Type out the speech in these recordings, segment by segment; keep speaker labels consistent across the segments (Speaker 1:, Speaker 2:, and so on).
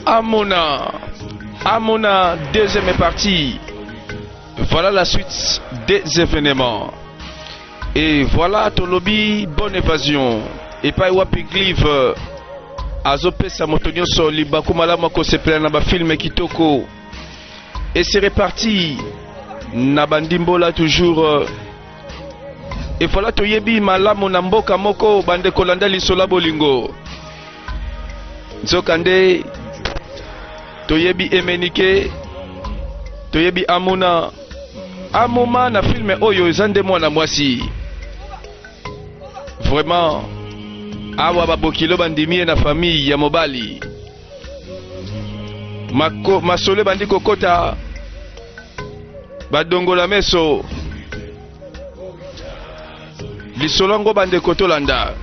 Speaker 1: Amona. Amona, deuxième partie. Voilà la suite des événements. Et voilà tolobi bonne évasion. Epai wapi Clive azopesa moto nyonso libaku malamu akosepela na bafilme kitoko. Et c'est reparti na bandimbola toujours. Et voilà toyebi malamu na mboka moko bandeko landa lisola bolingo. Nzokande toyebi Emenike, toyebi Amuna. Amuma na filme oyo eza nde mwana mwasi. Vraiment awa babokilo bandimi ye na famille ya mobali. Mako, masolo ebandi kokota badongola meso lisolo yango bandeko tolanda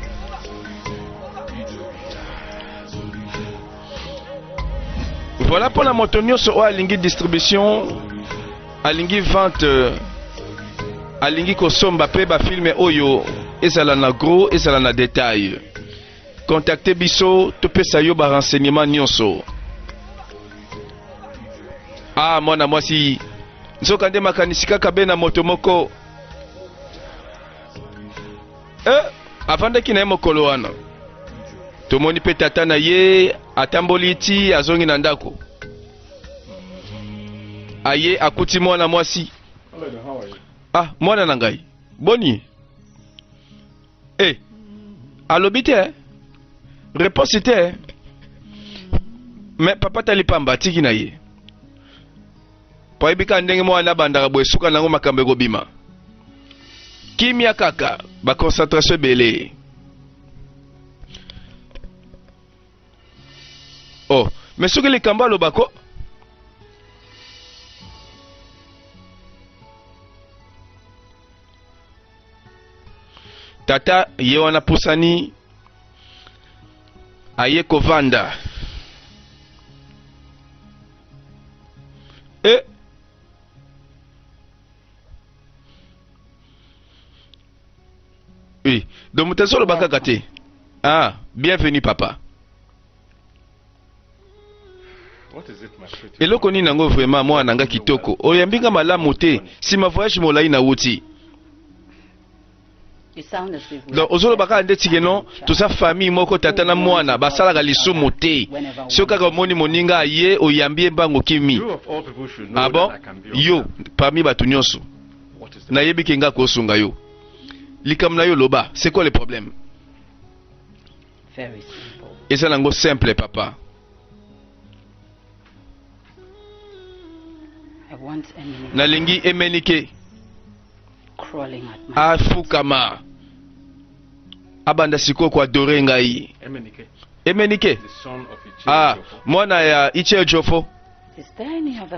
Speaker 1: voilà mpo na moto nyonso oyo alingi distribution alingi vente alingi kosomba mpe bafilme oyo ezala na gros ezala na detail contacte biso topesa yo barenseignement nyonso ah mwana mwasi nzokande makanisi kaka be na moto moko eh, afandaki na ye mokolo wana tomoni mpe tata na ye atamboli ti azongi na ndako aye akuti mwana mwasi ah mwana na ngai boni eh alobi te eh? réponse te eh? mais papa tali pamba atiki na ye po ayebi kaka ndenge mwana abandaka boye suka nango makambo ekobima kimia kaka baconcentration ebele oh mais soki likambo alobako tata ye wana pusani aye kovanda e oui donc moto azoloba kaka te ah bienvenue papa eloko nini yango vraiment mwana na nga kitoko oyambi nga malamu te nsima voyage molai nawuti donc ozoloba kaka nde tike non toza famille moko tata na mwana basalaka lisumu te soki kaka omoni moninga aye oyambi ye mbango kimi ah bon yo parmi bato nyonso nayebi ke nga kosunga yo likambo na yo loba c'est quoi le problème eza nango simple papa nalingi emenike afukama abanda sikoyo koadore ngai emenike ah, mwana ya iche jofo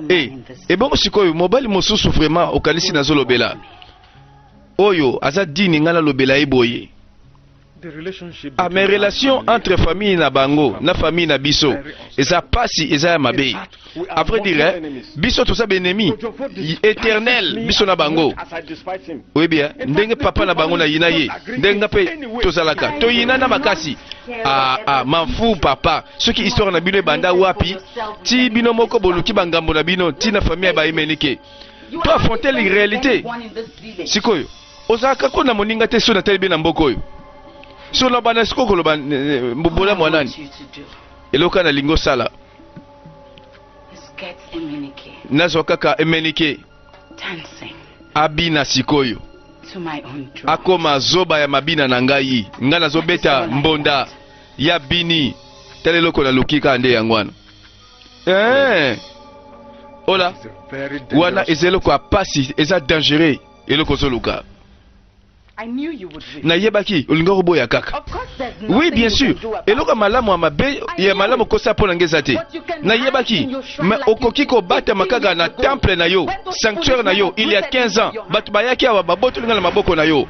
Speaker 1: e ebongo sikoyo mobali mosusu vraiment okanisi nazolobela oyo aza dini ngai nalobela ye boye Ah, mais relation entre famille na bango na famille na biso eza pasi eza ya mabe à vrai dire eh, biso toza benemi éternel biso na bango oyebi eh, ndenge papa na bango na yina ye ndenge nga mpe tozalaka toyinana makasi ah, ah, manfu papa soki histoire na bino ebanda wapi ti bino moko boluki bangambo na bino ti na famille ya baemenike to affronter réalité sikoyo ozalaka ko na moninga te soki natali bie na mboka oyo so na bana sikoyo koloba eh, eh, bolamu ya nani eloko nalingi osala nazwa kaka emenike abina sikoyo akoma zoba ya mabina na ngai ngai nazobeta mbonda ya bini tala eloko naluki kaka nde yango wana eh. ola wana eza eloko ya pasi eza dangereux eloko ozoluka nayebaki olinga koboya kaka oui bien sûr eloko ya malamu ya mabe ya malamu kosa mpo na ngai eza te nayebaki mais okoki kobatama kaka na temple na yo sanctuaire na yo il y a 15 ans bato bayaki awa babotoli ngai na maboko na yo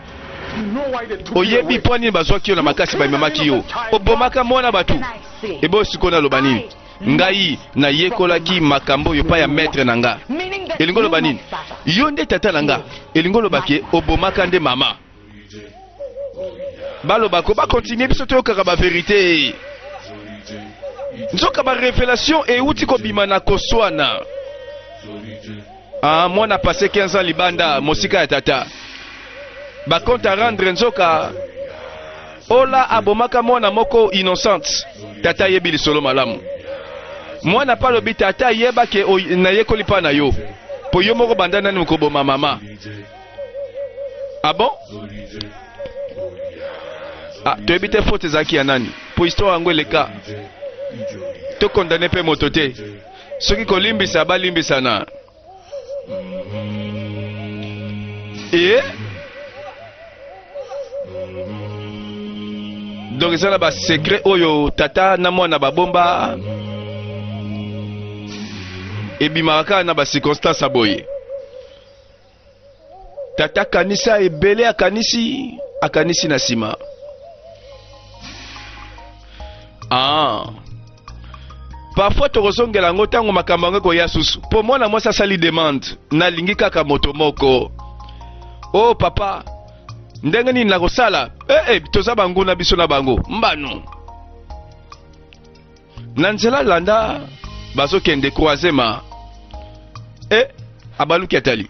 Speaker 1: oyebi mpo nini bazwaki yo na makasi bamemaki yo obomaka mwana bato eboyo sikoyo naloba nini Ngai nayekolaki makambo oyo epai ya maître na nga. Elingi oloba nini? Yo nde tata na nga. Elingi oloba ke obomaka nde mama. Baloba ko ba continuer biso toyokaka ba verite. Nzoka ba révélation euti kobima na koswana. Ah, mwana passé 15 ans libanda mosika ya tata. Ba compte à rendre nzoka Ola abomaka mwana moko innocente. Tata ayebi lisolo malamu. Mwana pa alobi tata yeba ke nayekoli pa na yo. Po yo moko banda nani koboma mama. Ah bon? Ah, toyebi te faute ezalaki ya nani. Po histoire yango eleka. To condamner pe moto te. Soki kolimbisa balimbisana. E donc eza na basecret oyo tata na mwana babomba ebimaka kaka na bacirconstance ya boye. Tata akanisa ebele, akanisi akanisi na nsima. Ah. Parfois tokozongela yango ntango makambo yango ekoya susu, mpo mwana mwasi asali demande, nalingi kaka moto moko. Oh papa, ndenge nini nakosala? Eh, eh, toza banguna biso na bango mbano na nzela landa bazokende croisema e abaluki atali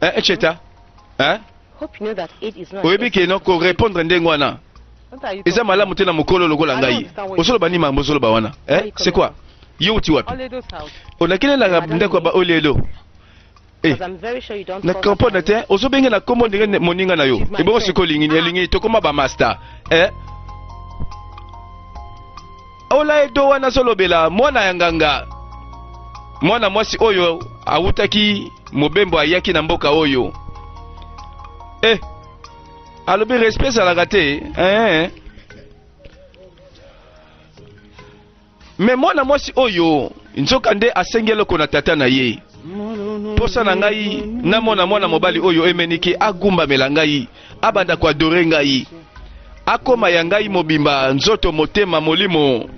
Speaker 1: eh, echeta eh? Oyebi ke no korepondre ndenge wana eza malamu te na mokolo lokola ngai. Ozoloba nini makambo ozoloba wana eh? C'est quoi? Yo uti wapi? Olakelelaka ndako ya baoliedo. Eh, na comprendre te ozobenge na kombo ndenge moninga na yo. Ebongo sikoyo olingi nini? Elingi tokoma ba master eh? Ola edo wana azolobela mwana ya nganga, mwana mwasi oyo awutaki mobembo ayaki na mboka oyo. Eh, alobi respect ezalaka te eh. Me mwana mwasi oyo nzoka nde asengi eloko na tata na ye. Posa na ngai namona mwana mobali oyo Emenike agumbamela ngai, abanda koadore ngai, akoma ya ngai mobimba, nzoto, motema, molimo.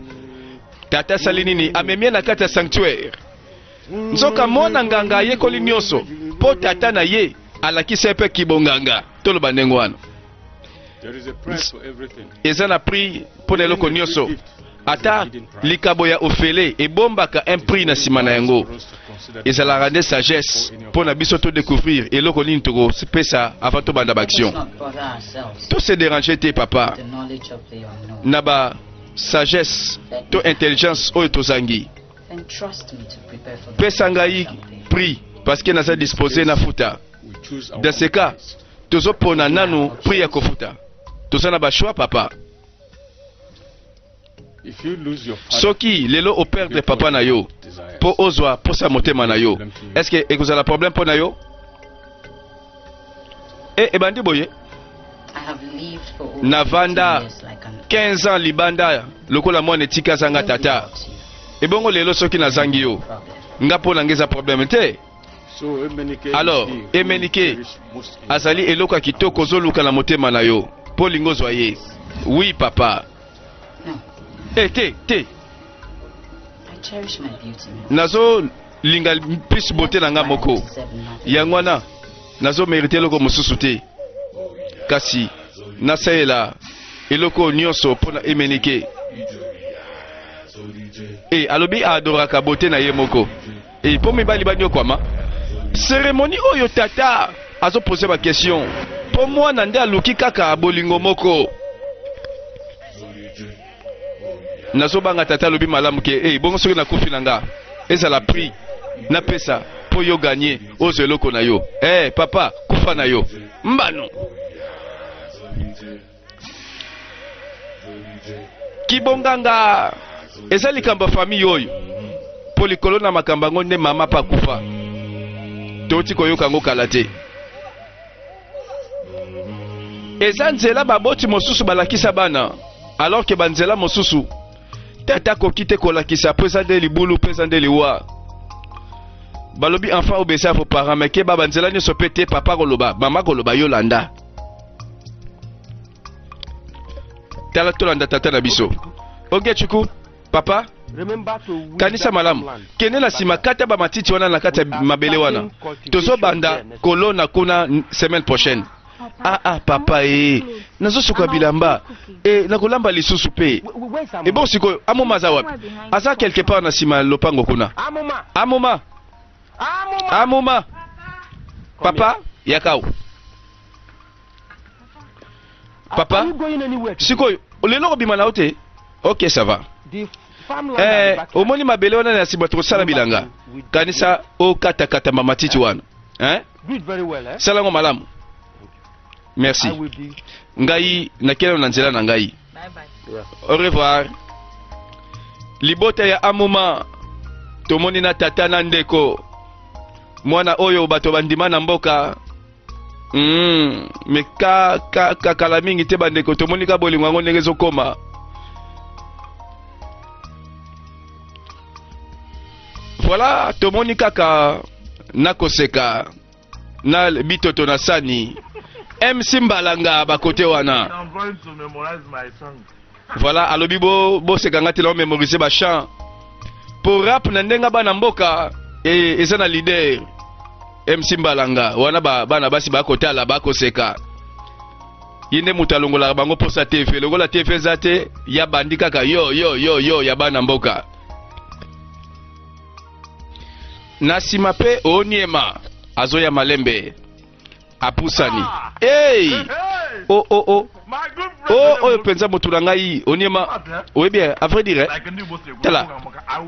Speaker 1: Tata asali nini? Amemi ye na kati ya sanctuaire. Nzoka mwana nganga ayekoli nyonso mpo tata na ye alakisa ye mpe kibonganga. Toloba ndenge wana. Eza na prix mpo na eloko nyonso. Ata likabo ya ofele ebombaka un prix na nsima na yango. Ezalaka nde sagesse mpo na biso to découvrir eloko nini tokopesa avant tobanda ba action. To se déranger te papa na ba sagesse to intelligence oyo tozangi. Pesa ngai prix parce que naza disposé na futa. Dans ce cas, tozopona nanu prix ya kofuta. Toza na ba choix papa. Soki lelo operdre papa na yo mpo ozwa posa motema na yo, est-ce que ekozala problème mpo na yo? E ebandi boye, navanda 15 ans libanda lokola mwana etika azanga tata. Ebongo lelo soki nazangi yo, nga mpo na nga eza problème te. Alors Emenike azali eloko ya kitoko ozoluka na motema na yo mpo olingi ozwa ye. Oui papa. Eh te te. Nazo linga plus beauté na nga moko. Yango wana nazo merite eloko mosusu te. Kasi nasalela eloko oyo nyonso mpo na Emenike. Eh alobi adoraka beauté na ye moko. E mpo mibali banyokwama. Cérémonie oyo tata azopose ba question mpo mwana nde aluki kaka bolingo moko. Nazobanga tata alobi malamu ke eh, bongo soki nakufi na nga ezala prix napesa mpo yo ganye ozwa eloko na yo. Eh papa kufa na yo mbano. Kibonganga eza likambo ya famille oyo mpo likolo na makambo yango nde mama mpe akufa. Touti koyoka yango kala te. Eza nzela baboti mosusu balakisa bana, alors que banzela mosusu tata akoki te kolakisa mpo eza nde libulu mpe eza nde liwa. Balobi enfant obéissez à vos parents, mais keba banzela nyonso mpe te papa koloba mama koloba yolanda. Tala tolanda tata na biso. Ogechukwu, papa, kanisa malamu. Kende na nsima, kata bamatiti wana na kati ya mabele wana. Tozobanda kolona kuna semaine prochaine. Ah ah papa e nazosuka bilamba e nakolamba lisusu mpe. Ebongo sikoyo Amoma aza wapi? Aza quelque part na nsima ya lopango kuna. Amoma, Amoma, papa yakao. Papa, sikoyo lelo okobima na yo te? Ok, ça va. Eh, omoni mabele wana na nsima tokosala bilanga. Kanisa okatakata mamatiti wana. Hein? Sala yango malamu. Merci. Ngai nakei na nzela na ngai. Au revoir. Libota ya Amoma tomoni na tata na ndeko mwana oyo bato bandima na mboka. Me ka, ka, ka kala mingi te bandeko, tomoni ka bolingo yango ndenge ezokoma. Voilà, tomoni kaka nakoseka na bitoto na sani MC Mbalanga bakote wana. Voilà, alobi bo boseka nga te na mémoriser ba chant po rap na ndenge bana mboka e, eza na leader MC Mbalanga wana ba, bana basi bakotala bakoseka ye nde moto alongolaka bango mposa TV lokola TV eza te ya bandi kaka yo yo yo yo ya bana mboka. Na nsima mpe Oniema azoya malembe apusani. Hey! Oh oh oh. Oh oyo mpenza moto na ngai Oniema oyebi à vrai dire tala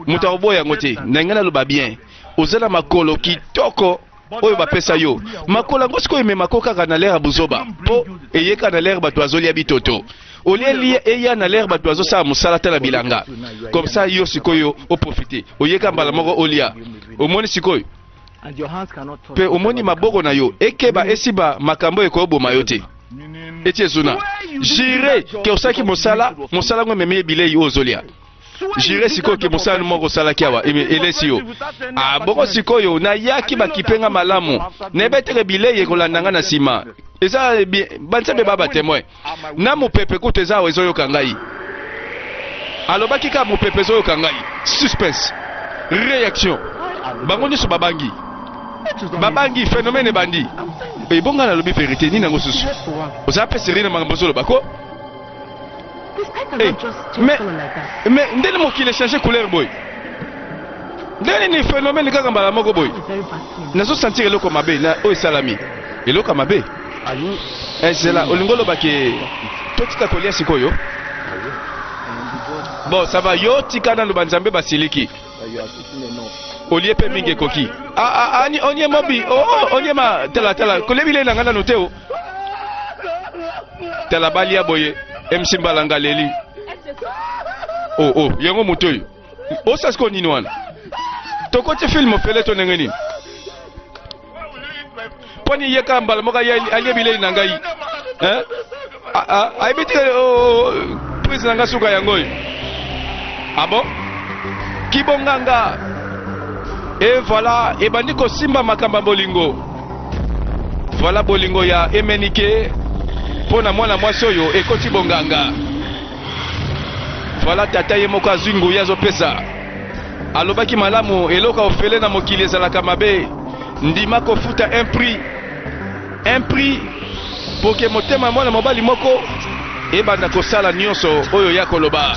Speaker 1: moto akoboya yango te na ngai naloba bien oza na makolo kitoko oyo bapesa yo makolo yango sikoyo ememako kaka na lere ya buzoba mpo eyeka na lere bato bazolia bitoto olie eya na lere bato bazosala mosala ta na bilanga comme ça yo sikoyo oprofite oyeka mbala moko olia omoni sikoyo mpe omoni maboko na yo ekeba esiba makambo ekoboma yo te etie zuna jire ke osalaki mosala mosala yango ememi ye bilei oyo ozolia jire sikoyo ke mosala moko osalaki awa elesi yo. Ah, bongo sikoyo nayaki bakipe nga malamu nayebi eteke bilei ekolanda nga na nsima eza banzambe ba batemoin na mopepe kutu eza awa ezoyoka ngai alobaki kaka mopepe ezoyoka ngai suspense réaction bango nyonso babangi babangi phénomène ebandi ebonga nalobi vérité nini yango susu oza mpe seri na makambo ozoloba ko. Hey, mais ndenge mokili echange couleur boye ndenge nini phénomène kaka mbala moko boye nazosentir eloko mabe na oyo esalami eloko ya mabe ezela olingi oloba ke totika kolia sikoyo bon ça va yo tika nanu banzambe basiliki olie mpe mingi ekoki onie mobi oniema tala tala kolia bilei na ngai nanu te o tala balia boye MC Mbalanga leli oh oh yango moto oyo osala sikoyo nini wana tokoti film ofele to ndenge nini mpo ni ye kaka mbala moko alie bilei na ngai ayebi te prise na ngai suka yango oyo ah bon kibonganga et voilà ebandi kosimba makambo ya bolingo voilà bolingo ya Emenike mpo na mwana mwasi oyo ekoti bonganga voilà tata ye moko azwi nguya azopesa alobaki malamu eloko ya ofele na mokili ezalaka mabe ndima kofuta un prix un prix mpo ke motema ya mwana mobali moko ebanda kosala nyonso oyo ya koloba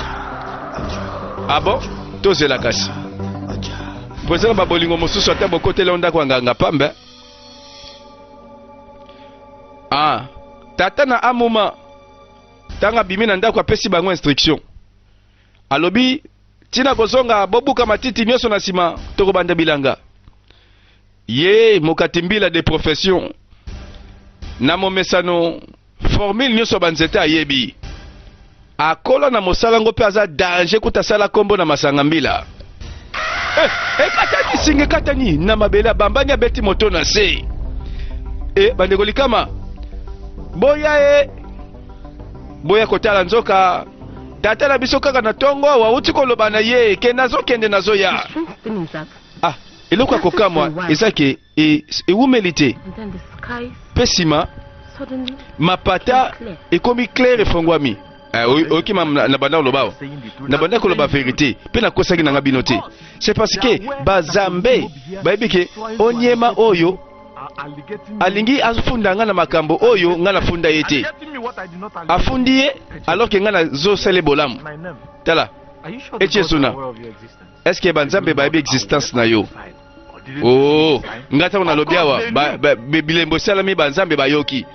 Speaker 1: ah bon tozela kasi po eza na babolingo mosusu ata bokotela yo ndako ya nganga pamba ah tata na Amoma ntango abimi na ndako apesi bango instruction alobi ntina kozonga bobuka matiti nyonso na nsima tokobanda bilanga ye mokati mbila de profession na momesano formule nyonso banzete ayebi akola na mosala ngo mpe aza danger kuta asala kombo na masanga mbila eh, ekatani singa ekatani na mabele abambani abeti moto na se e bandeko likama boya e boya kotala nzoka tata na biso kaka na ntongo awa auti koloba na ye ke nazokende nazoya ah eloko ya kokamwa eza ke ewumeli te mpe nsima mapata ekomi clair efongwami oyoki na banda koloba awa na banda koloba vérité mpe nakosaki nanga bino te c'est parce que bazambe bayebi ke onyema oyo. Alingi afunda nga na makambo oyo nga nafunda ye te. Afundi ye alors que nga nazosala bolamu. Tala, Echezona, est-ce que banzambe bayebi existence na yo? Oh, nga ntango nalobi awa bilembo esalami, banzambe bayoki.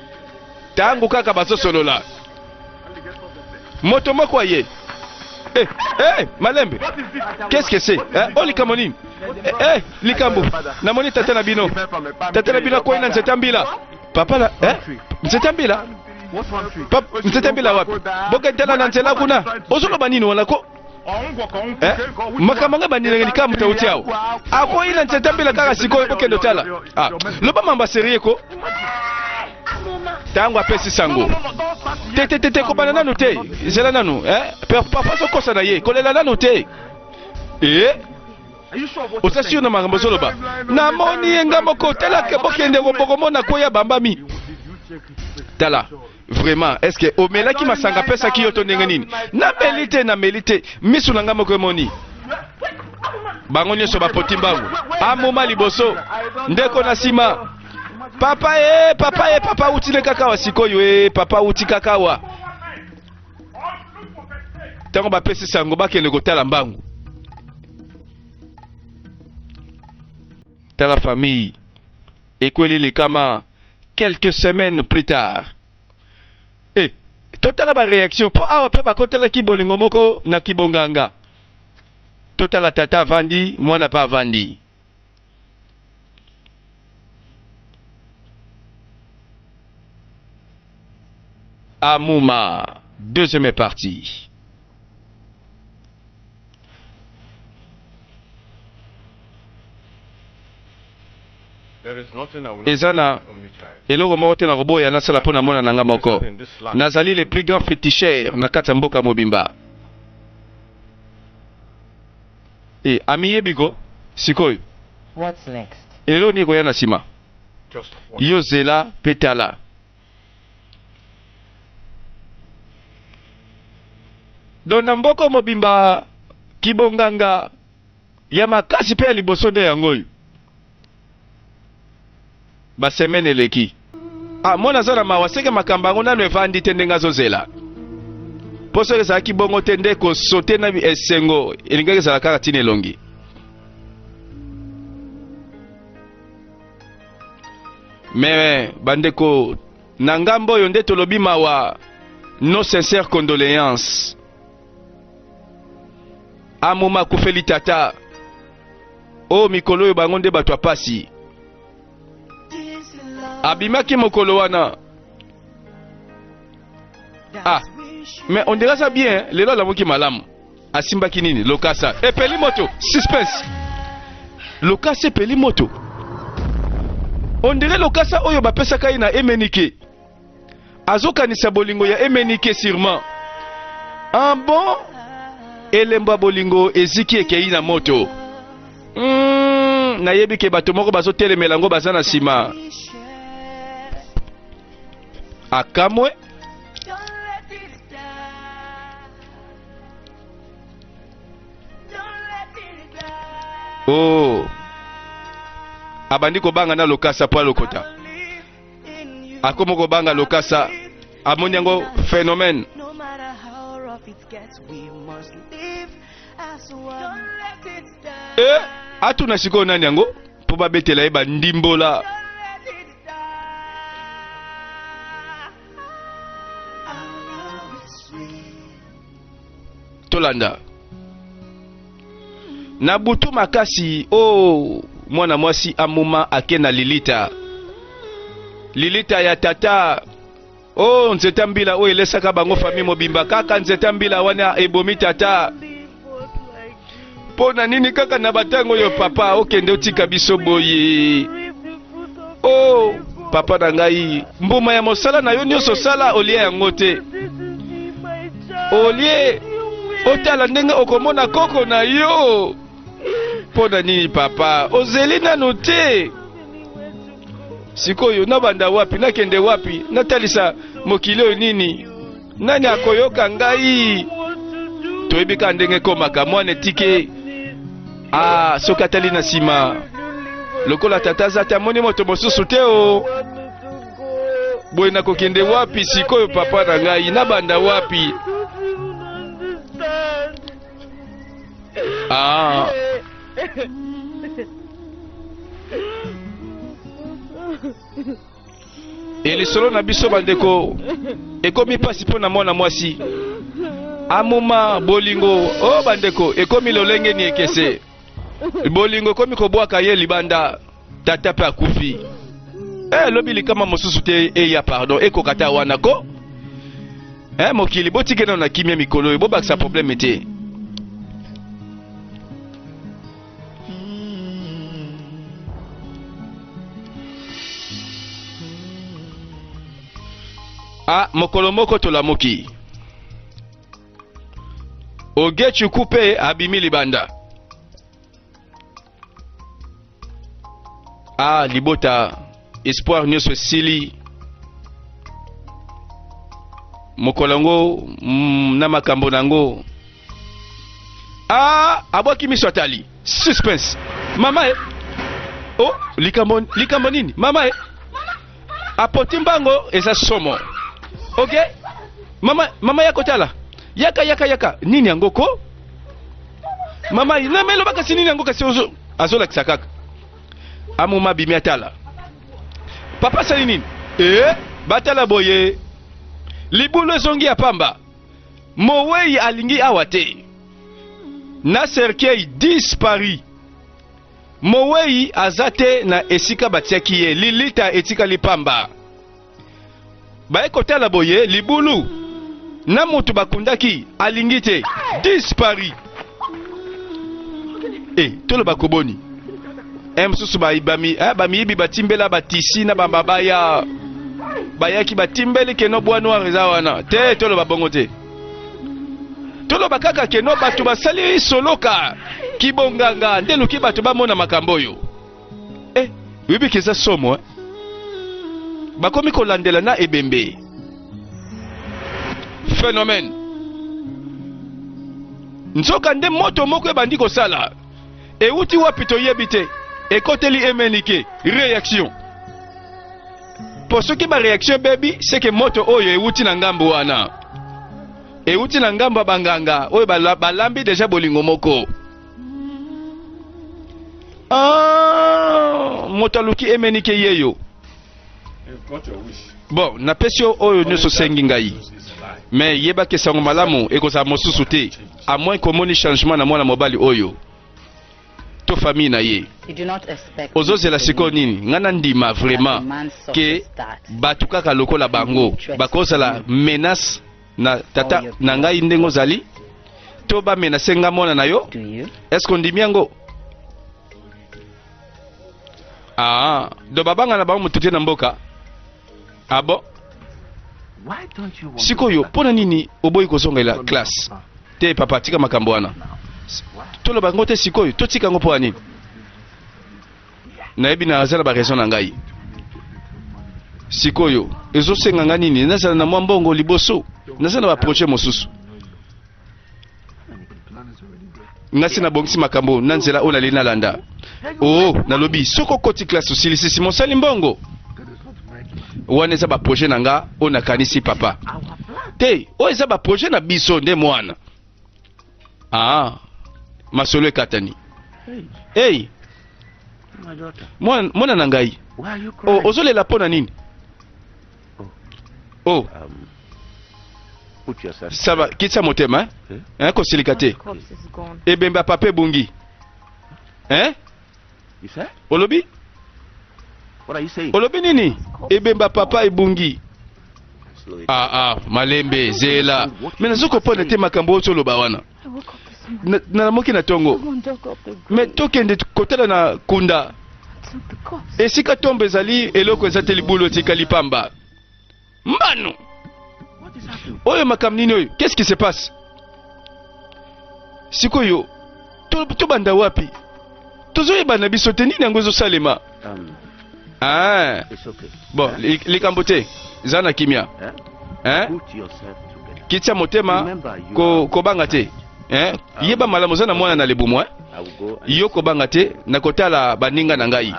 Speaker 1: Ntango kaka bazosolola, moto moko aye. Eh, eh, malembe, qu'est-ce que c'est? Eh, oh, likambo nini? Eh, eh, likambo namoni tata na bino, tata na bino akwei na nzete ya mbila. Papa na, eh, nzete ya mbila? Nzete ya mbila wapi? Bokentela na nzela kuna. Ozoloba nini wana ko? Eh? Makambo ngai bandinenge likambo tauti awa, akwei na nzete ya mbila kaka sikoyo. Bokende otala. Ah, loba mamba serie ko. Ntango apesi sango, te te te te, kobanda nanu te, zela nanu. Eh? Papa azokosa na ye, kolela nanu te. Eh? Oza sûr na makambo ozoloba? Namoni ye nga moko, talaka, bokende bokomona koya bambami. Tala, vraiment, est ce que omelaki masanga apesaki yo to ndenge nini? Nameli te, nameli te, miso na nga moko emoni. Bango nyonso bapoti mbangu, amoma liboso, ndeko na nsima. Papa e, papa e, papa utile kaka wa sikoyo e, papa uti kaka wa. Ntango bapesi sango, bakende kotala mbangu. Tala, famille ekweli likama. Quelques semaines plus tard, e totala baréaction, mpo awa mpe bakotelaki bolingo moko na kibonganga. Totala, tata avandi, mwana mpe avandi. Amuma, deuxième partie. Eza na eloko moko te na koboya nasala mpo na mwana na nga moko. Nazali le plus grand féticheur na kati ya mboka mobimba. E amiyebi ko sikoyo.
Speaker 2: What's next?
Speaker 1: Eloko nini koya na nsima? Yo zela mpe tala. Donc na mboka mobimba, kibonganga ya makasi mpe ya liboso nde yango oyo. Basemaine eleki. Ah, mwana aza na mawa, seke makambo yango nano evandi te ndenge azozela. Mpo soki ezalaki bongo te, nde kosote na esengo elingaki ezala kaka ntina elongi. Me bandeko na ngambo oyo nde tolobi mawa, nos sincères condoléances. Amoma akufeli tata. Oyo mikolo oyo bango nde bato ya pasi. Abimaki mokolo wana. Ah, mais on dirait ça bien. Lelo alamuki malamu. Asimbaki nini? Lokasa epeli moto. Suspense, lokasa epeli moto. On dirait lokasa oyo bapesaka ye na Emenike. Azokanisa bolingo ya Emenike sûrement. En bon, elembo ya bolingo eziki, ekei na moto. Nayebi ke bato moko bazotelemela yango, baza na nsima. Akamwe.
Speaker 3: Don't let it die. Don't let it die.
Speaker 1: Oh, abandi kobanga na lokasa mpo alokota.
Speaker 3: Believe in you.
Speaker 1: Akomi kobanga lokasa, amoni yango phénomène.
Speaker 3: No matter how rough it gets, we must live as one. Don't let it die.
Speaker 1: E atuna sikoyo nani yango mpo babetela ye bandimbola.
Speaker 3: Don't let it die. Our love is sweet.
Speaker 1: Tolanda na butu makasi o oh, mwana mwasi amuma ake na lilita, lilita ya tata. O oh, nzete ya mbila oyo elesaka bango famille mobimba, kaka nzete ya mbila wana ebomi tata. Mpo na nini kaka na batango oyo, papa, okende otika biso boye? O oh, papa na ngai, mbuma ya mosala na yo nyonso osala, olia yango te. Olie otala ndenge okomona koko na yo. Mpo na nini, papa, ozeli nanu te? Sikoyo nabanda wapi? Nakende wapi? Natalisa mokili oyo nini? Nani akoyoka ngai? Toyebi kaka ndenge ekomaka mwana etike. Ah, soki atali na nsima. Lokola tata aza te, amoni moto mosusu te o. Boye nakokende wapi sikoyo papa na ngai? Nabanda wapi? Ah. E lisolo na biso bandeko ekomi mpasi mpo na mwana mwasi amuma bolingo o oh, bandeko ekomi lolenge ni ekese bolingo ekomi kobwaka ye libanda tata mpe akufi eh, lobi likama mosusu te eya pardon ekoka ta wana ko eh, mokili botike nano na kimia mikolo oyo bobakisa probleme te Ah, mokolo moko tolamuki. Ogechukwu mpe abimi libanda. Ah, libota, espoir nyonso esili. Mokolo yango na makambo na yango. Ah, abwaki miso atali. Suspense. Mama e. Oh, likambo, likambo nini? Mama e. Apoti mbango eza somo. Ok? Mama, mama ya kotala. Yaka, yaka, yaka. Nini yango ko? Mama, na melo kasi nini yango kasi ozo azolakisa kaka. Amuma bimi atala. Papa asali nini? Eh, batala boye. Libulu ezongi ya pamba. Mowei alingi awa te. Na cercueil disparu. Mowei aza te na esika batiaki ye, lilita etikali pamba. Baye kotala boye libulu na mutu bakundaki alingi te, disparu. E, toloba koboni e mosusu bamiyibi batimbela batisi na bamabaya bayaki batimbeli keno bois noir eza wana te, toloba bongo te. Toloba kaka keno bato basali soloka kibonganga nde eluki bato bamona makambo oyo. Eh, oyebi ke eza somo eh? Bakomi kolandela na ebembe. Phénomène. Nzoka nde moto moko ebandi kosala. Euti wapi toyebi te. Ekoteli emenike. Réaction. Po soki ba reaction ebebi, seke moto oyo ewuti na ngambo wana. Ewuti na ngambo ya banganga oyo balambi deja bolingo moko. Ah, moto aluki emenike yeyo. Bon, napesi yo oyo nyonso osengi ngai. Mais yebaki sango malamu ekozala mosusu te, à moins komoni changement na mwana mobali oyo. To famille na ye. Ozozela sikoyo nini? Nga na ndima vraiment ke bato kaka lokola bango bakozala menace na tata na ngai ndenge ozali to ba menace nga mwana na yo? Est-ce que ondimi yango? Ah, do babanga na bango moto te na mboka. Ah bon? Sikoyo mpo na nini oboyi kozongela classe? Te papa, tika makambo wana. Toloba yango te sikoyo, totika yango mpo ya nini? Nayebi naza na ba raison na ngai. Sikoyo ezosenga nga nini? Nazala na mwa mbongo liboso, naza na ba projet mosusu. Nga si nabongisi makambo na nzela oyo nalingi nalanda. Oh, nalobi soki okoti classe osilisi nsima osali mbongo. Wana eza ba projet na nga oyo nakanisi papa. Te, oyo eza ba projet na biso nde mwana. Ah, masolo ekatani. Hey, mwana na ngai. Oh, ozolela mpo na nini? Oh. Ça va, kitisa motema, hein? Hein, kosilika te. Ebembe ya papa ebungi. Hein? Olobi? Olobi nini? Ebembe ya papa ebungi. Ah ah, malembe, zela. Mais nazo comprendre te makambo oyo oloba wana. Nalamuki na tongo. Mais tokende kotala na kunda. Esika tombe ezali eloko eza te libulu etikali pamba. Mbano! Oyo makambo nini oyo? Qu'est-ce qui se passe? Sikoyo tobanda wapi? Tozoyeba na biso te nini yango ezosalema. Ah. Bon, likambo te. Za na kimia. Hein? Kitisa motema, kobanga te. Hein? Yeba malamu oza na mwana na libumu, hein? Yo kobanga te, nakotala baninga na ngai.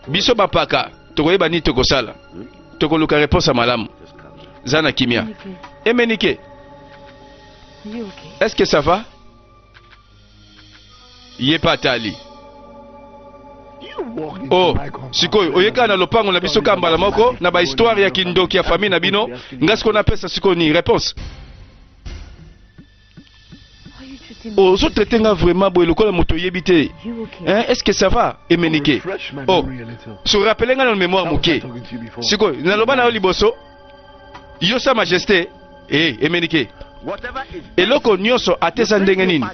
Speaker 1: Biso bampaka tokoyeba nini tokosala. Tokoluka réponse ya malamu. Za na kimia. Emenike, est-ce que ça va? Ye mpe atali. Oh, sikoyo oye kaka na lopango na biso kaka mbala moko na ba histoire ya kindoki ya famille na bino. Nga sikoyo napesa sikoyo ni réponse. Ozo traite nga vraiment boye lokola moto oyebi te. Hein, est-ce que ça va Emenike? Oh, so rappeler nga na mémoire moke. Sikoyo naloba na yo liboso, yo sa majesté, eh Emenike. Eloko nyonso ata eza ndenge nini,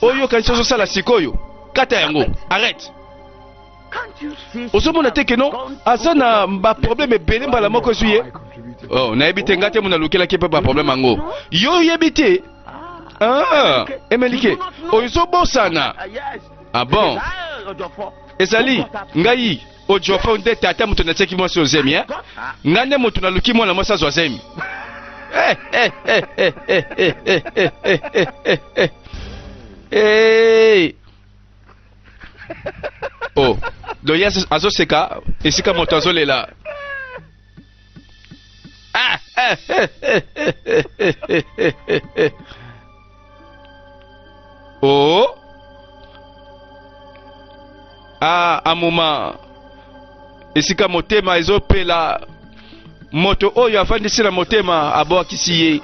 Speaker 1: oyo okanisi ozosala sikoyo, kata yango, arrête. Ozomona te ke non aza na ba problème ebele mbala moko ezwi ye. Oh, nayebi te, nga te moto nalukelaki mpe ba problème yango. Yo oyebi te? Ah, Emelike, ozobosana. Ah bon? Ezali ngai Ojofo nde tata moto natiaki mwasi ozemi, eh? Ngai nde moto naluki mwana mwasi azwa zemi. Eh, eh, eh, eh, eh, eh, eh, eh, eh, eh, eh, eh. Eh. Oh, donc ye azoseka esika moto azolela. Ah, eh, eh, eh, eh, eh, eh, eh, eh, eh. Oh. Ah, amuma esika motema ezopela, moto oyo afandisi na motema abwakisi ye.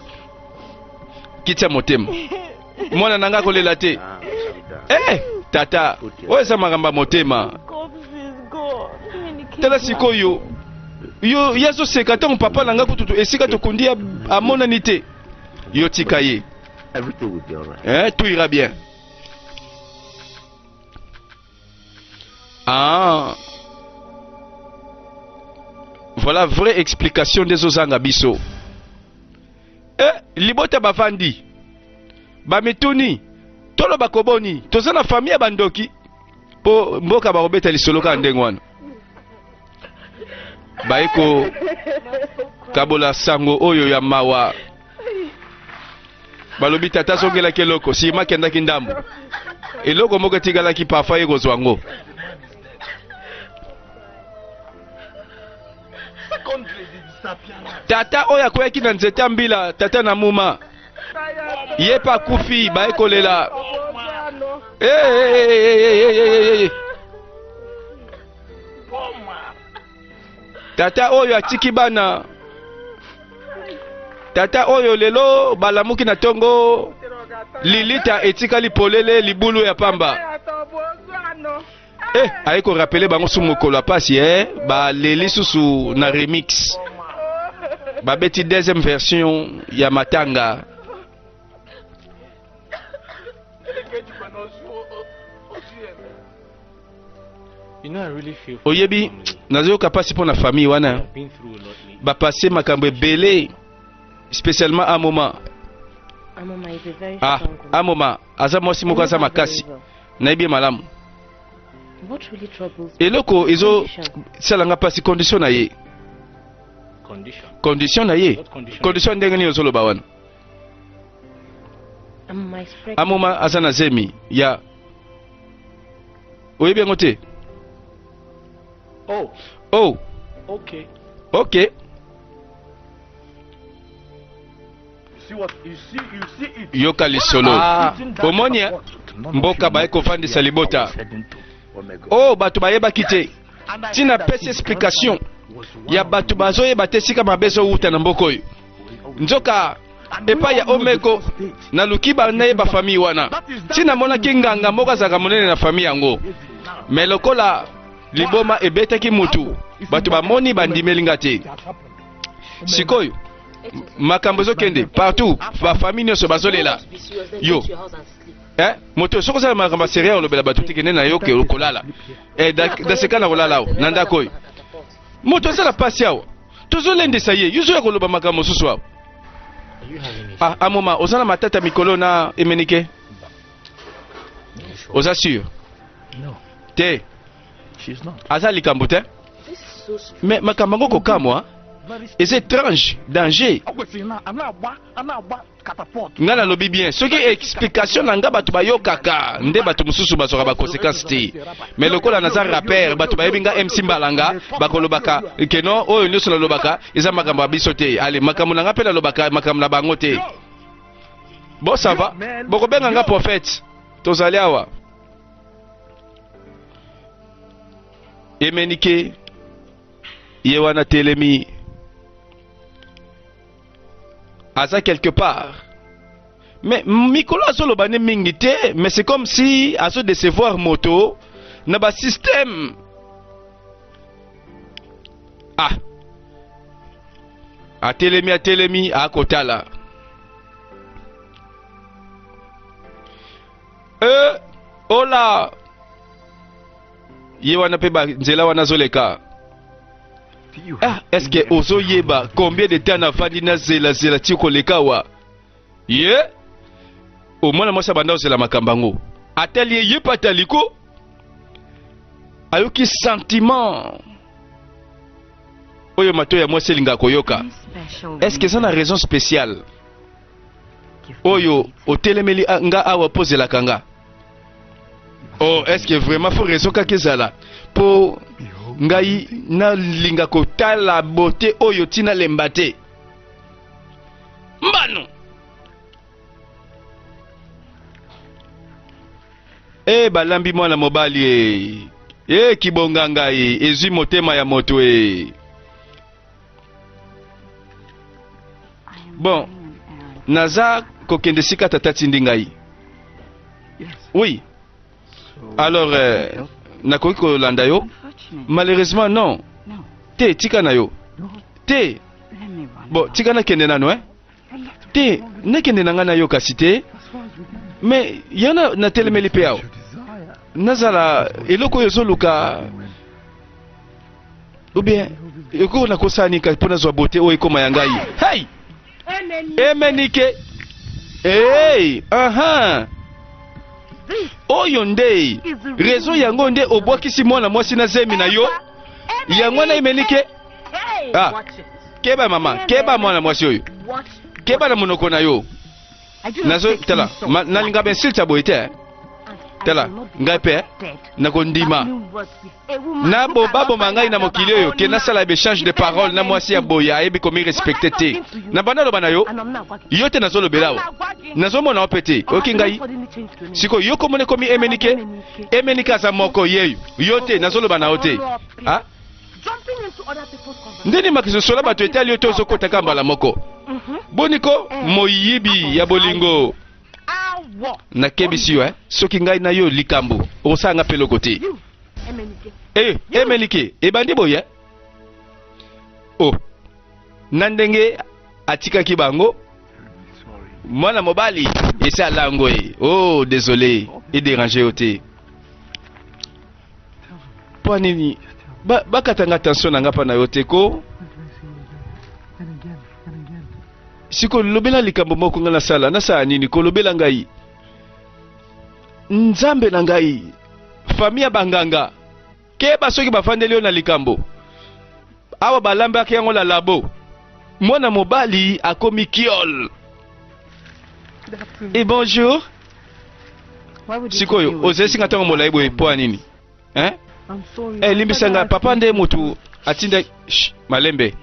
Speaker 1: Kitya motema, mwana na nga kolela te. Eh, tata, oyo eza makambo ya motema. Tala sikoyo yo ye azoseka ntango papa na nga kututu esika tokundi amonani te. Yo tika ye. Eh, tout ira bien. Ah. Voilà vraie explication des ozanga biso. Eh, libota bavandi. Bamituni. Toloba koboni. Toza na famille ya bandoki. Po mboka bakobeta lisolo kaka ndenge wana. Baye ko kabola sango oyo ya mawa. Balobi tata azongelaki eloko, sima akendaki ndambo. Eloko moko etikalaki parfois ye kozwa yango. Tata oyo akweyaki na nzete ya mbila, tata na muma, ye mpe akufi, baye kolela. Hey, hey, hey, hey, hey, hey, hey. Tata oyo atiki bana, tata oyo lelo balamuki na tongo, lilita etikali polele, libulu ya pamba. Eh, aye ko rappeler bango su mokolo ya pasi, eh, baleli susu na remix. Babeti deuxième version ya matanga. Oyebi, nazoyoka mpasi mpo na famille wana, bapasse makambo ebele, spécialement Amoma. Ah, Amoma aza mwasi moko aza makasi, nayebi ye malamu. Eloko ezosala nga mpasi, condition na ye. Condition na ye, condition ndenge nini ozoloba wana? Amoma aza na zemi ya, oyebi yango te?
Speaker 2: Oh.
Speaker 1: Oh.
Speaker 2: Okay.
Speaker 1: Okay. Yoka lisolo.
Speaker 2: Ah.
Speaker 1: Omoni mboka baye kofandisa libota. Oh, bato bayebaki te. Tina pesi explication ya bato bazoyeba te esika mabe ezowuta na mboka oyo. Nzoka epai ya Omeko naluki nayeba famille wana. Tina monaki nganga moko azalaka monene na famille yango. Mais lokola liboma ebetaki mutu, bato bamoni bandimeli nga te. Sikoyo makambo ezokende partout, ba famille nyonso bazolela yo. Eh, moto soki osala makambo ya serie olobela bato te, kende na yo ke kolala. Eh, daseka na kolala awa na ndako oyo. Moto asala pasi awa, tozolendisa ye, yo ozoya koloba makambo mosusu awa. Ah, Amoma, oza na matata mikolo na Emenike? Oza sûr? Te. Aza likambo te. Mais makambo yango kokamwa, eza étrange, danger. Nga nalobi bien, soki explication na nga bato bayokaka nde bato mosusu bazwaka ba conséquences te. Mais lokola naza rappeur, bato bayebi nga MC Mbalanga, bakolobaka que non, oyo nyonso nalobaka eza makambo ya biso te. Allez, makambo na nga mpe nalobaka makambo na bango te. Bon, ça va. Bokobenga nga prophète. Tozali awa. Emenike ye wana telemi aza quelque part mais mikolo azoloba nde mingi te, mais c'est comme si azo décevoir moto na ba système. Ah, atelemi, atelemi akotala. Ola ye wana mpe ba nzela wana azoleka. Ah, est-ce que ozoyeba combien de temps navandi nazelazela ti koleka wa ye omwana mwasi abanda ozela makambo yango, atali ye, ye mpe atali ko ayoki sentiment oyo mato ya mwasi elingaka koyoka. Est-ce que eza na raison spéciale oyo otelemeli nga awa mpo ozelaka nga? Oh, est-ce que vraiment faut raison kaka ezala mpo ngai nalinga kotala beauté oyo ntina lemba te? Mbano e balambi mwana mobali e e kibonga ngai ezwi motema ya moto e. Bon, naza kokende sika tata tindi ngai. Oui. Alors, nakoki kolanda yo? Malheureusement non. Te, tika na yo. Te. Bon, tika nakende nano, eh? Te, nakende na ngai na yo kasi te. Mais yana natelemeli mpe awa. Nazala eloko oyo ozoluka ou bien ekoki nakosala nini kasi mpo nazwa beauté oyo ekóma ya ngai? Hey! Emenike! Hey! Aha! Oyo nde raison yango nde obwakisi mwana mwasi na zemi na yo yango wana. Emenike! Ah, keba mama, keba mwana mwasi oyo, keba na monoko na yo. Nazo tala, nalinga ba insulte ya boye te. Tala ngai mpe nakondima na baboma ngai na mokili oyo ke nasala échange de parole na mwasi ya boye ayebi komi respecte te. Na banda loba na yo, yo te nazolobela awa, nazomona yo mpe te. Oyoki ngai sikoyo? Yo komona ekomi Emenike. Emenike aza moko yeyo, yo te nazoloba na yo te. Ah? Ndeni makisosola bato etali yo te, ozokotaka mbala moko boniko moyibi ya bolingo. Nakebisi yo, eh? Soki ngai na yo likambo okosala nga mpe eloko te. E Emenike ebandi boye o na ndenge atikaki bango mwana mobali esi alango ye. Oh, désolé, edérange yo te. Mpo nini bakatanga attention na nga mpa na yo te ko? Sikoyo lobela likambo moko nga nasala. Nasala nini? Kolobela ngai nzambe na ngai. Famille ya banganga, keba soki bafandeli yo na likambo awa balambaki yango na labo. Mwana mobali akomi kiol. Et bonjour. Sikoyo ozesinga ntango molai boye mpo ya nini, hein? Eh, limbisa ngai papa, nde motu atinda. Shh, malembe.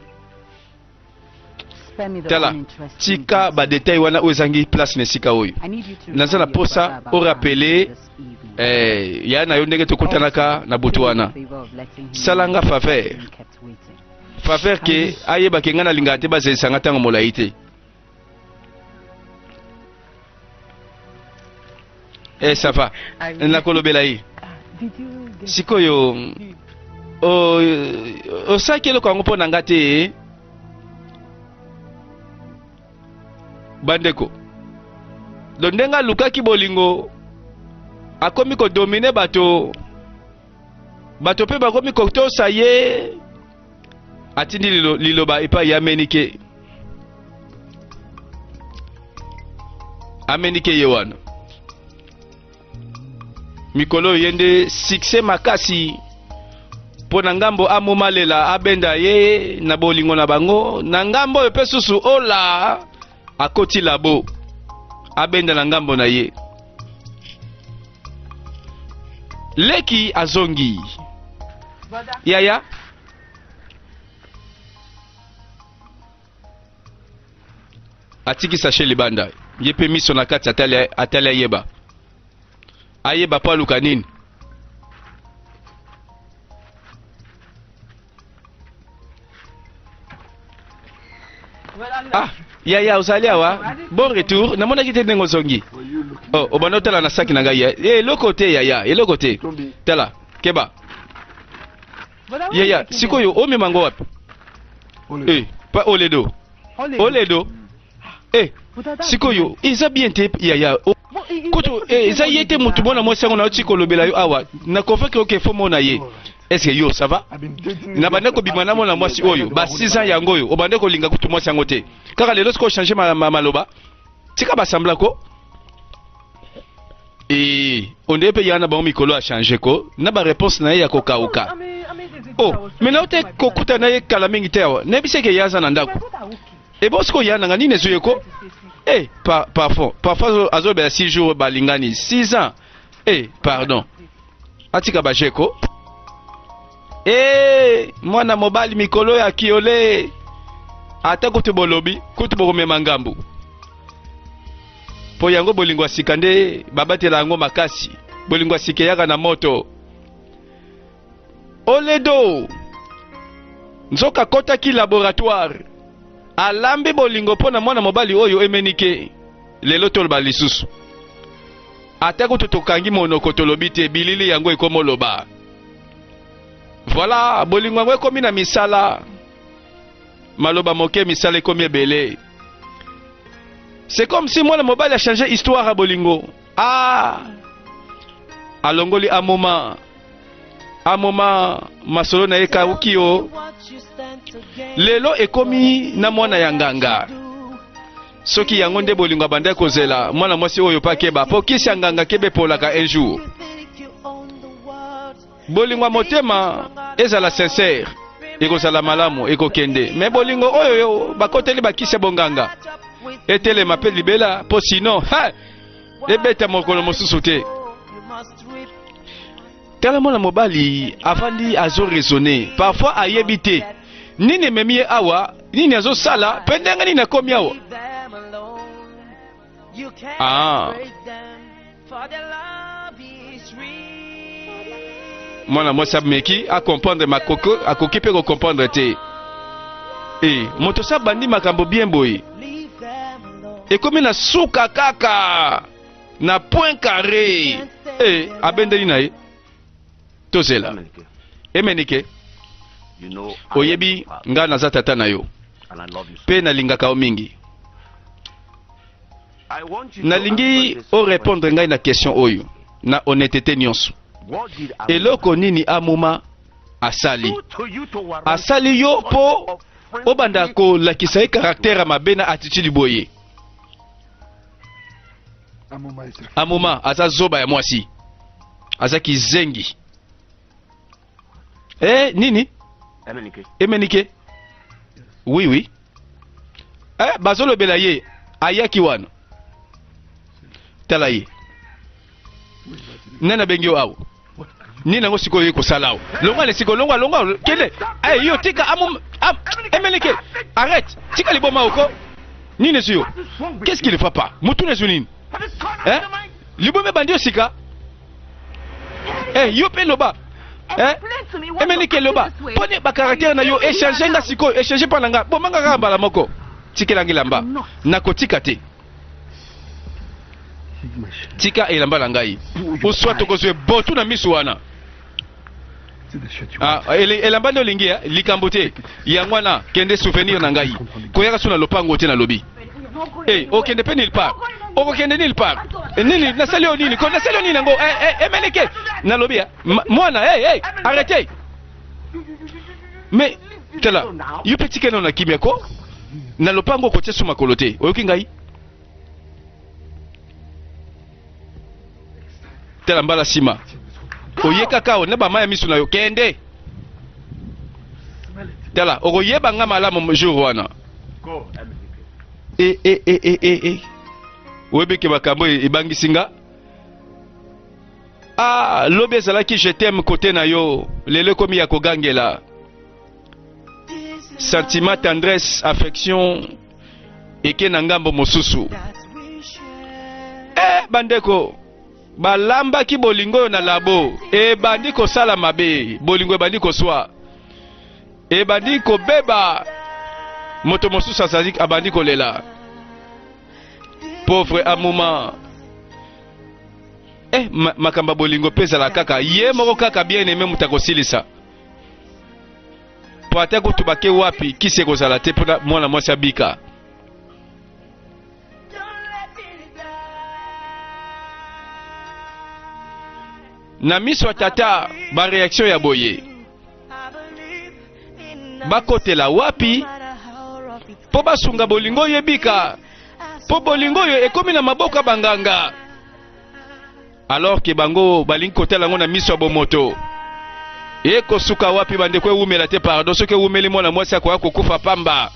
Speaker 1: Tala, tika badetail wana oyo ezangi place na esika oyo. Naza na posa orapele eh, ya na yo ndenge tokutanaka na butu wana. Sala nga faveur, faveur ke ayebake ngai nalingaka te bazelisa nga ntango molai te. Eh, ça va, nakolobela ye. Sikoyo osalaki eloko yango mpo na nga te? Bandeko, do ndenge alukaki bolingo, akomi kodomine bato, bato mpe bakomi kotosa ye. Atindi liloba epai ya Amenike. Amenike ye wana mikolo oyo ye nde succès makasi mpo na ngambo amomalela abenda ye na bolingo na bango na ngambo oyo mpe susu ola. Akoti labo, abenda na ngambo na ye. Leki azongi. Yaya. Atiki sachet libanda. Ye pe miso na kati atali atali ayeba. Ayeba po aluka nini? Ah, yaya ozali awa? Bon retour. Namonaki te ndenge ozongi. Oh, obanda otala na saki na ngai. Eh, eloko te yaya, eloko te. Tala, keba. Yaya, sikoyo omema yango wapi? Eh, pa oledo. Oledo. Eh, sikoyo eza bien te yaya. Kutu eh, eza ye te mutu mwana mwasi yango nauti kolobela yo awa. Na convaincre oke fo mona ye. Est-ce que yo ça va? Na bande kobima na mwana mwasi oyo ba 6 ans yango oyo obande kolinga kutu mwasi yango te. Kaka lelo sikoyo changer ma, ma, maloba. Tika ba sembla ko. Eh, onde pe yana bango mikolo a changer ko na ba réponse na ye ya kokauka. Oh, mais na ote kokuta na ye kala mingi te awa. Nayebisi ke ye aza na ndako. Ebongo sikoyo ya nanga nini ezwi ye ko? Eh, pa, parfum. Parfois azolobela 6 jours balingani 6 ans. Eh, pardon. Atika ba jeu ko. Eh, mwana mobali mikolo ya kiole. Ata kutu bolobi, kutu bokomema ngambu. Po yango bolingo ya sika nde babatela yango makasi. Bolingo ya sika eyaka na moto. Oledo nzoka akotaki laboratoire alambi bolingo mpo na mwana mobali oyo Emenike. Lelo toloba lisusu, ata kutu tokangi monoko tolobi te, bilili yango ekomoloba. Voilà, bolingo yango ekomi na misala. Maloba moke, misala ekomi ebele. C'est comme si mwana mobali a changé histoire ya bolingo. Ah! Alongoli amoma. Amoma masolo na ye kauki yo. Lelo ekomi na mwana ya nganga. Soki yango nde bolingo abandaki kozela, mwana mwasi oyo pa keba po kisi ya nganga kebe epolaka un jour. Bolingo ya motema ezala sincère ekozala malamu ekokende mais bolingo oyo bakoteli bakisi ya bonganga etelema pe libela po sinon ha ebeta mokolo mosusu te. Tala mwana mobali avandi azo raisonner parfois ayebi te nini ememi ye awa nini azosala pe ndenge nini akomi awa. Ah. Mwana mwasi ameki a comprendre ma koko akoki pe ko comprendre te. Eh, moto sa bandi makambo bien boye. Ekomi na suka kaka na point carré. Eh, abendeli na ye. Tozela. Emenike. Oyebi nga naza tata na yo. Pe nalingaka yo mingi. Nalingi o repondre ngai na question oyo na honnêteté nyonso. Eloko nini Amuma asali? Asali yo po obanda kolakisa ye caractère ya mabe na attitude boye. Amuma aza zoba ya mwasi. Aza kizengi. Eh, nini? Emenike. Oui, oui. Eh, bazolobela ye ayaki wana. Tala ye. Nani abengi yo awa? Nini yango sikoyo ye kosala awa? Longwa na esika, longwa, longwa, kende. Eh, yo tika amu am, Emenike, arrête. Tika liboma oko. Nini ezwi yo? Qu'est-ce qui ne va pas? Mutu na ezwi nini? Eh? Liboma ebandi yo sika? Eh, yo pe loba. Eh? Emenike loba. Poni ba caractère na yo échanger nga sikoyo, échanger pa na nga. Bomanga kaka mbala moko. Tikela nga elamba. Nakotika te. Tika elamba na ngai. Ou soit tokozwa ebotu na misu wana. Ah, elamba nde olingi eh? Likambo te. Yango wana kende souvenir na ngai. Koyaka so na lopango te nalobi. Eh, okende pe nulle part. Okokende nulle part. Eh, nini nasali yo nini? Ko nasali yo nini yango? Eh, eh, Emenike. Nalobi eh? Mwana, eh, eh, arrêtez. Mais tala, yo pe tika na kimia ko. Na lopango okotia su makolo te. Oyoki ngai? Tala mbala sima. Oye kaka awa na ba mayi ya misu na yo. Kende. Tala, okoyeba nga malamu jour wana. E e e e e e. Oyebi ke makambo oyo ebangisi nga. Ah, lobi ezalaki je t'aime kote na yo, lelo ekomi ya kogangela. Sentiment, tendresse, affection eke na ngambo mosusu. Eh, bandeko, balambaki bolingo oyo na labo, ebandi kosala mabe, bolingo ebandi koswa, ebandi kobeba. Moto mosusu azali abandi kolela. Pauvre Amuma. Eh, ma makambo ya bolingo mpe ezala kaka ye moko kaka bien aime moto akosilisa. Po ata kutu bake wapi kisi ekozala te mpona mwana mwasi abika. Na miso ya tata ba reaction ya boye bakotela wapi mpo basunga bolingo oyo ebika mpo bolingo oyo ekomi na maboko ya banganga alors ke bango balingi kotala yango na miso ya bomoto ekosuka wapi bandeko ewumela te pardon soki ewumeli mwana mwasi akoya kokufa pamba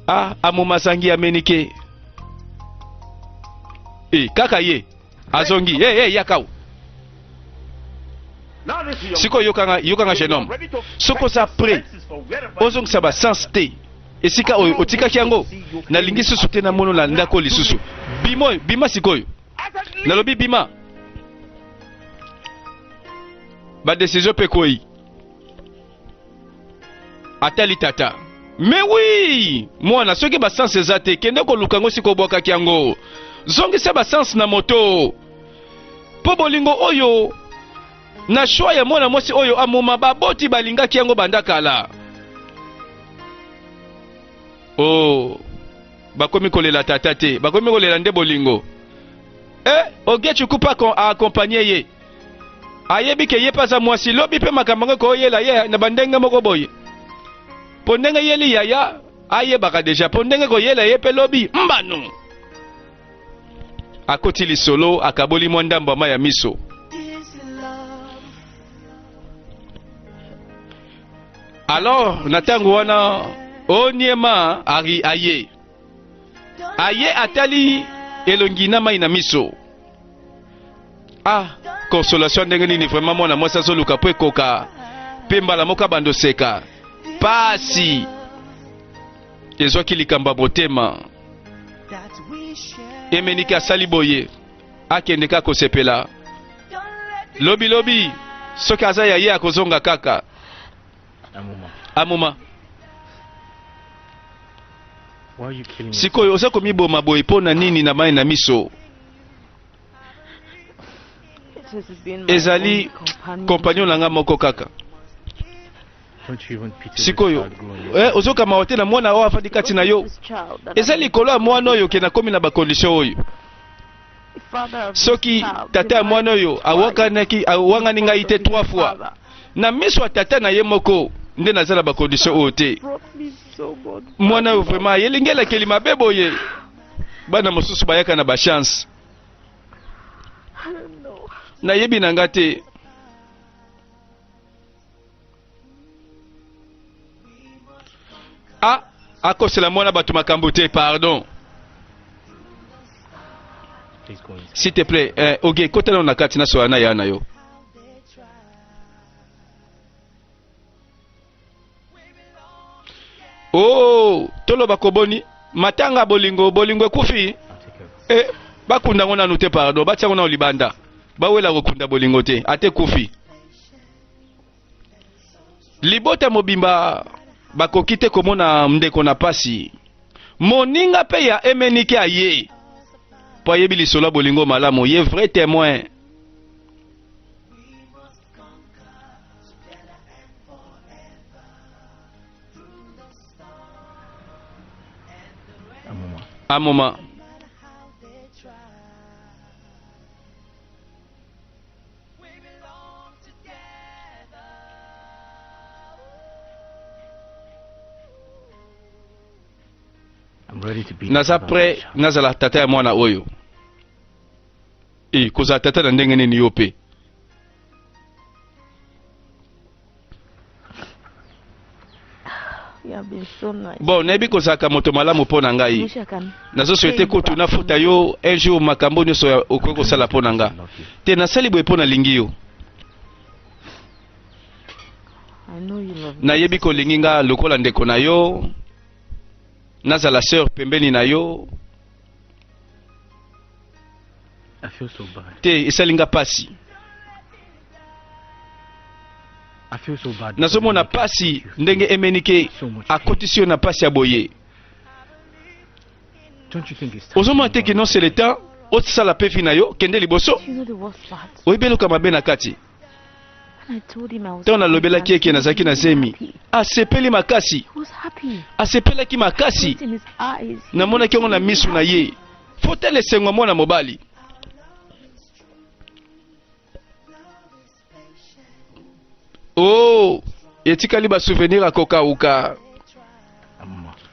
Speaker 1: ah amoma azangi amenike e kaka ye azongi hey, hey, yakao sikoyo yokanga yokanga jeune homme soki oza prêt ozongisa basens te esika oyo otikaki yango nalingi susu te namono na ndako lisusu bima oyo bima sikoyo nalobi bima badesizio mpe ekwei atali tata mais oui mwana soki basens eza te kende koluka yango sika obwakaki yango zongisa basens na moto mpo bolingo oyo na choix ya mwana mwasi oyo amoma baboti balingaki yango banda kala oh bakomi kolela tata te bakomi kolela nde bolingo eh Ogechukwu mpe aakompagne ye ayebi ke ye mpe aza mwasi lobi mpe makambo yango ekoyela ye na bandenge moko boye mpo ndenge yeli yaya ayebaka deja mpo ndenge koyela ye mpe lobi mbano akoti lisolo akaboli mwa ndambo ya mai ya miso alors na ntango wana oniema ari aye aye atali elongi na mai na miso ah consolation ndenge nini vraiment mwana mwasi azoluka mpo ekoka mpe mbala moko abanda oseka pasi ezwaki likambo ya motema emeniki asali boye akende kaka kosepela lobilobi soki aza ya ye akozonga kaka amoma sikoyo oza komiboma boye mpo na nini na mai na miso ezali compagnon na nga moko kaka sikoyo eh, ozoka mawa te na mwana oyo afandi kati na yo eza likolo ya mwana oyo ke nakomi na bakondition oyo soki tata ya mwana oyo awakanaki awangani ngai te trois fois na miso ya tata na ye moko nde naza na bakondition oyo te mwana oyo vraiment ayelingi elakeli mabe boye bana mosusu bayaka na bachance nayebi na nga te ah akosela mwana bato makambo te pardon s'il te plaît eh, oge kota nano na kati nasola na ya na yo oh toloba koboni matanga bolingo bolingo ekufi eh, bakunda yango nanu te pardon batia yango nano libanda bawela kokunda bolingo te ata ekufi libota mobimba bakoki te komona ndeko na pasi moninga mpe ya emenike aye mpo ayebi lisolo ya bolingo malamu ye vrai témoin amoma naza prêt nazala tata ya mwana oyo e kozala tata na ndenge nini yo mpe Bon, nayebi kozalaka moto malamu mpo na ngai. Nazo souhaiter kutu nafuta yo un jour makambo nyonso okoki kosala mpo na nga. Te, nasali boye mpo nalingi yo. Nayebi kolingi nga lokola ndeko na yo, nazala sœur pembeni na yo. Te, esali nga pasi. Nazomona pasi ndenge Emenike akotisi yo na pasi ya boye. Ozomona te que non, c'est le temps osala pe vie na yo, kende liboso. Oyebi eloko ya mabe na kati? Ntango nalobelaki eke nazalaki na zemi, asepeli makasi, asepelaki makasi, namonaki yango na miso na ye. Fotele esengo ya mwana mobali. Oh, etikali ba souvenir akokauka.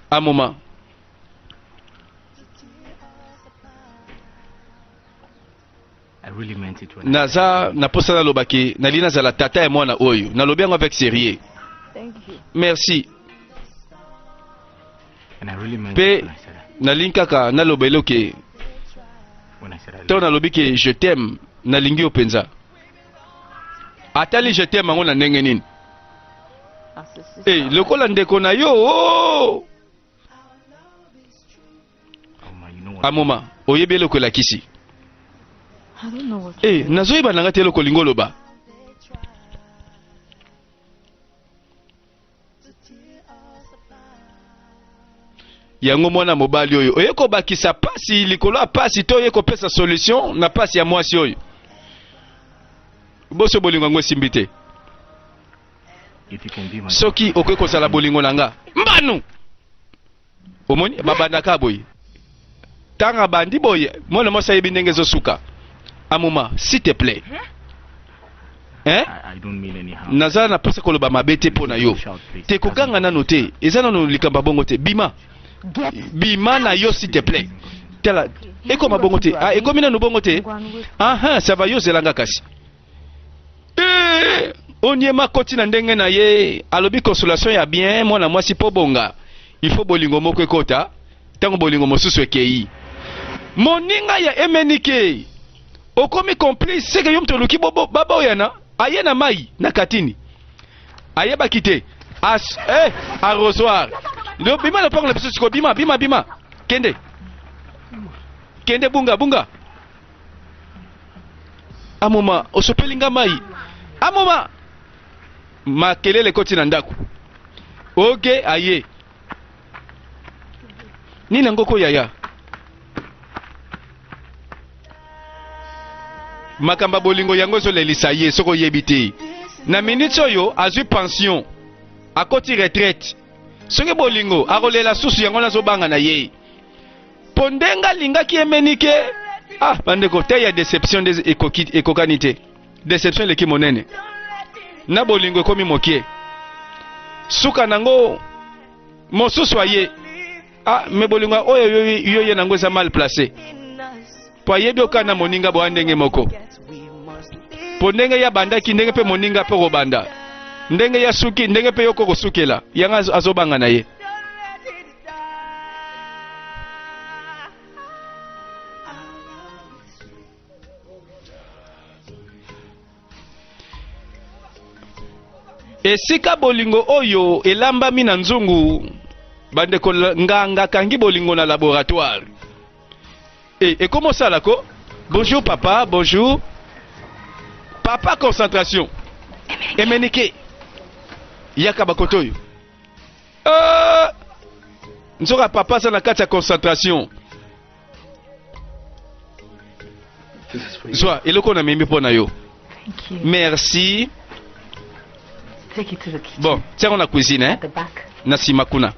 Speaker 1: Amoma. Naza na posa naloba ke nalingi nazala tata ya mwana oyo. Nalobi yango avec sérieux. Merci. Pe nalingi kaka naloba eloke ntango nalobi ke je t'aime, nalingi yo mpenza. Atali je t'aime yango na ndenge nini? Eh, lokola ndeko na yo. Oh! Amoma, oyebi eloko elakisi? Eh, nazoyeba na nga te eloko olingi oloba. Yango mwana mobali oyo oye kobakisa pasi likolo ya pasi to oye kopesa solution na pasi ya mwasi oyo? Boso bolingo yango esimbi te. Soki okoki kozala bolingo na nga mbanu. Omoni babandaka boye, ntango abandi boye mwana mwasi ayebi ndenge ezosuka. Amoma, s'il te plaît, hein? Naza na posa koloba mabe te mpo na yo te, koganga nano te, eza nano likambo ya bongo te. Bima, bima na yo, s'il te plaît. Tala, ekoma bongo te. Ah, ekomi nano bongo te. Aha, ça va, yo zelanga kasi. Eh, Onyema akoti na ndenge na ye, alobi consolation ya bien mwana mwasi mpo bonga, il faut bolingo moko ekota ntango bolingo mosusu ekei. Moninga ya Emenike, okomi complice, seke yo moto oluki baboyana. Aye na mai na katini, ayebaki te as eh, arrosoir. Bima lopango na biso sikoyo, bima bima bima, kende kende, bunga bunga. Amoma, osopeli nga mai. Amoma, makelele ekoti na ndako. Oge aye nini yango ko yaya? Makambo ya bolingo yango ezolelisa ye. Soki oyebi te, na minute oyo azwi pension, akoti retraite, soki bolingo akolela susu. Yango nazobanga na ye mpo ndenge alingaki Emenike. Ah bandeko, te ya deception nde ekoki, ekokani te. Deception eleki monene na bolingo ekomi mokie. Suka nango mosusu aye. Ah, me bolingo oyo yo ye nango eza mal placé, mpo ayebi oka na moninga boya ndenge moko, mpo ndenge ye abandaki, ndenge mpe moninga mpe kobanda, ndenge ya suki, ndenge mpe yo kosukela yango. Azobanga na ye. Esika bolingo oyo elambami na nzungu, bandeko, nganga akangi bolingo na laboratoire. E ekoma osala ko. Bonjour papa, bonjour papa. Concentration. Emenike, yaka bakoto oyo. Nzoka papa aza na kati ya concentration. Zwa eloko na memi mpo na yo. Merci. Bon, tiango na cuisine, eh? Na nsima kuna.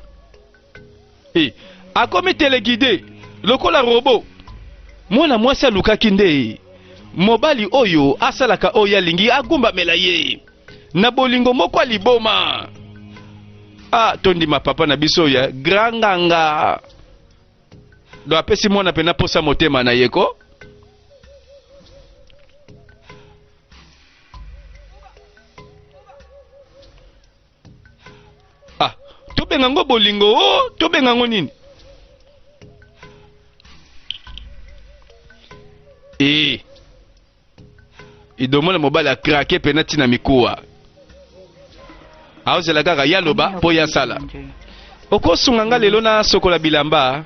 Speaker 1: E akomi téléguidé lokola robot. Mwana mwasi alukaki nde mobali oyo asalaka oyo alingi, agumbamela ye na bolingo moko aliboma. Ah, tondima papa na biso ya grand nganga do apesi mwana mpena posa motema na ye ko. Ah, tobenga. Tobenga ngo bolingo o tobenga ngo nini? Eh. Idomona mobali akrake pena ntina mikuwa. Aozela kaka ya loba mpo ya sala. Okosunga nga lelo na sokola bilamba.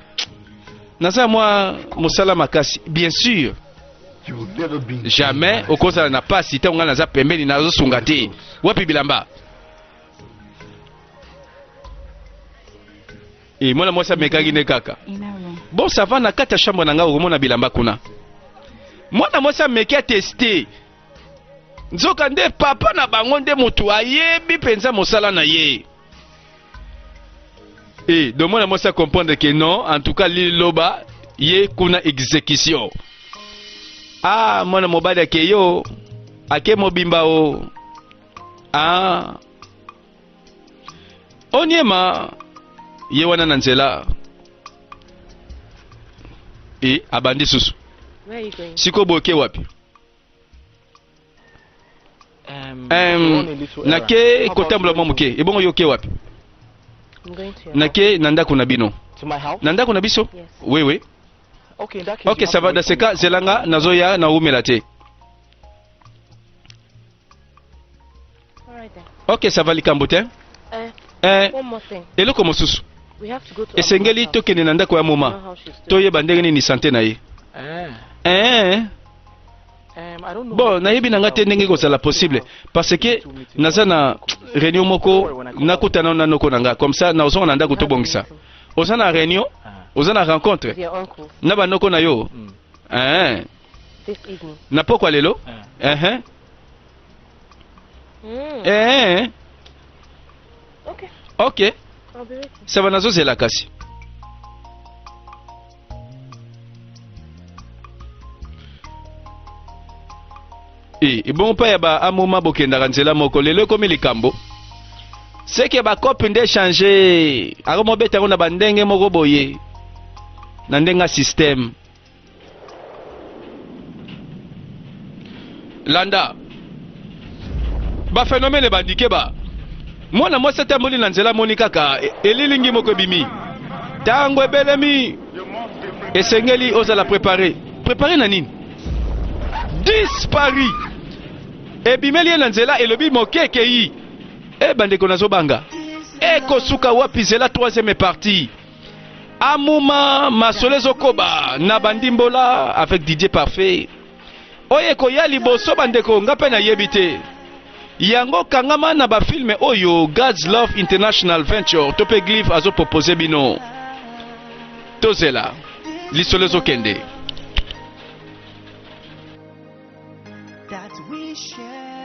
Speaker 1: Naza mwa mosala makasi. Bien sûr. Jamais okozala na pasi ntango ngai naza pembeni nazosunga te. Wapi bilamba? E, mwana mwasi amekaki nde kaka. Bon, ça va na kati ya chambre na ngai okomona bilamba kuna. Mwana mwasi ameki ateste. Nzoka nde papa na bango nde motu ayebi mpenza mosala na ye. E, donc mwana mwasi acomprendre que non, en tout cas liloba ye kuna exécution. Ah, mwana mobali ake yo, ake mobimba o. Ah. Onyema ye wana na nzela. E, abandi susu. Sikoyo boke wapi? Nake kotambola mwa moke. Ebongo yo oke wapi? Nake na ndako na bino. Na ndako na biso? Oui, oui. Ok, ça va. Dans ce cas, zelanga nazoya na umela te. Ok, ça va likambo te. Eh, eloko mosusu. Esengeli tokende na ndako ya moma. Toyeba ndenge nini sante na ye. Eh. Bon, nayebi na nga te ndenge ekozala possible parce que naza na réunion moko nakutana na noko na nga comme ça nazonga na ndako tobongisa. Oza na réunion? Oza na rencontre na banoko na yo? Eh. Na pokwa lelo? Eh. Eh. Ok. Ça va nazozela kasi. E, ebongo mpa ya ba amoma bokendaka nzela moko lelo ekomi likambo seke bakope nde change akomobeta yango na bandenge moko boye na ndenge ya systeme landa baphenomène ebandi keba mwana mwasi atamboli na nzela amoni kaka elilingi moko ebimi ntango ebelemi esengeli ozala prepare prepare na nini disparu ebimeli ye na nzela elobi moke ekei e bandeko nazobanga ekosuka wapi zela troisième partie amuma masolo ezokoba na bandimbola avec Didier Parfait oyo ekoya liboso bandeko nga mpe nayebi te yango kangama na bafilme oyo God's Love International Venture to mpe Glive azopropose bino tozela lisolo ezokende.
Speaker 3: That we share.